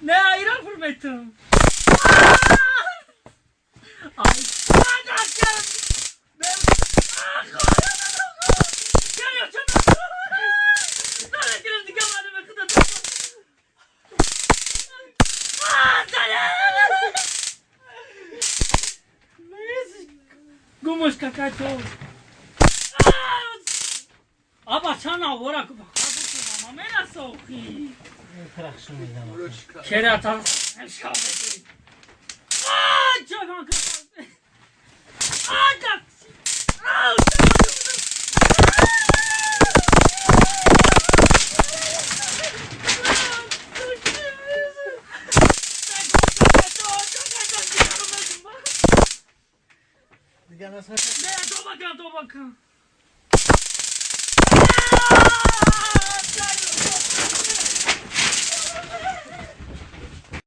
Не, Иран фурметам. Гумуш какато. Аба чана вора мамена сохи. Керата шабе. А чана А да. А Дигар нас Не, тоба кун, тоба кун.